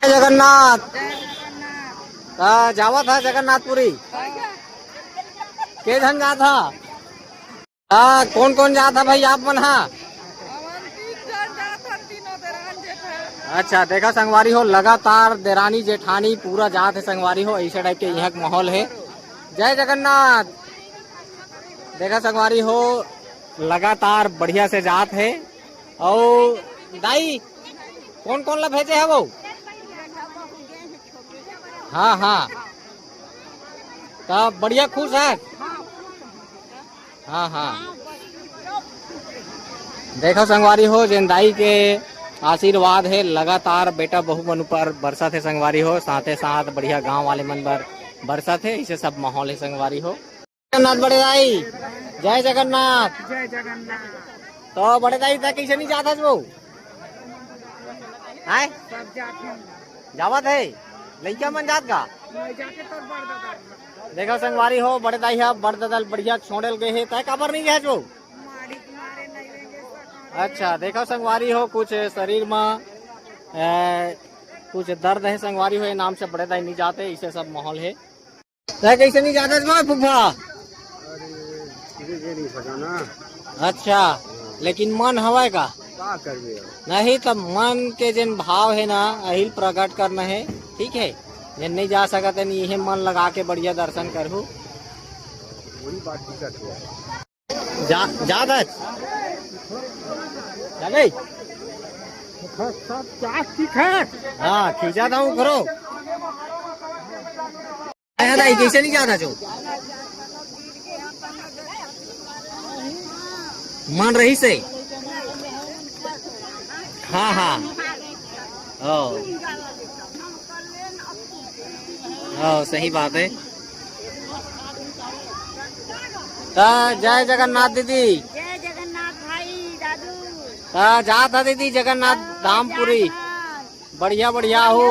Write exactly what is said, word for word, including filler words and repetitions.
जगन्नाथ। त जावत ह जगन्नाथपुरी। के झन जात ह? त कोन कोन जात ह भाई आप मन ह? अच्छा, देखा संगवारी हो, लगातार देरानी जेठानी पूरा जात हे संगवारी हो, ऐसे टाइप के यहाँ के माहौल है। जय जगन्नाथ। देखा संगवारी हो, लगातार बढ़िया से जात है। अउ दाई, कोन कोन ला भेजे है वो? हाँ हाँ, त बढ़िया खुश है। हाँ हाँ, देखो संगवारी हो, जेन दाई के आशीर्वाद है लगातार बेटा बहू मन ऊपर बरसत है संगवारी हो, साथे साथ बढ़िया गांव वाले मन बर बरसत है, इसे सब माहौल है संगवारी हो। जगन्नाथ बड़े दाई, जय जगन्नाथ। जय जगन्नाथ। तो बड़े दाई, तै कैसे नहीं जात हस वो? आय? सब जात हन। जावत है? लइका मन जात का? नहीं, जाके तोर बड़ दादा। देखो संगवारी हो, बड़े दाई ह बड़ दादा ल बढ़िया छोड़े ल गए हे, तै काबर नहीं गए वो? मारी के मारे नहीं रहेंगे, सब अच्छा, देखो संगवारी हो, कुछ शरीर में, ए, कुछ दर्द है संगवारी हो, ये नाम से बड़े दाई नहीं जाते, इसे सब माहौल है। तै कैसे नहीं जाता बा फूफा? अरे, ये, ये नहीं सका ना। अच्छा, लेकिन मन हवय का? का करबे अब? नहीं, त मन के जेन भाव है ना, अहिल प्रकट करना है, ठीक है? जेन नहीं जा सकत है, नहीं, इहे मन लगा के बढ़िया दर्शन करहू। वही बात दिक्कत है। जा, जात हस? जा बे। सब जात ठीक है। हाँ, खींचा था वो करो। अरे दाई, कैसे नहीं जात हस वो? मन रही से। हाँ, हाँ। ओ। ओ, सही बात है। त जय जगन्नाथ दीदी। जय जगन्नाथ भाई, दादू। त जात ह दीदी जगन्नाथ धामपुरी। बढ़िया, बढ़िया हो।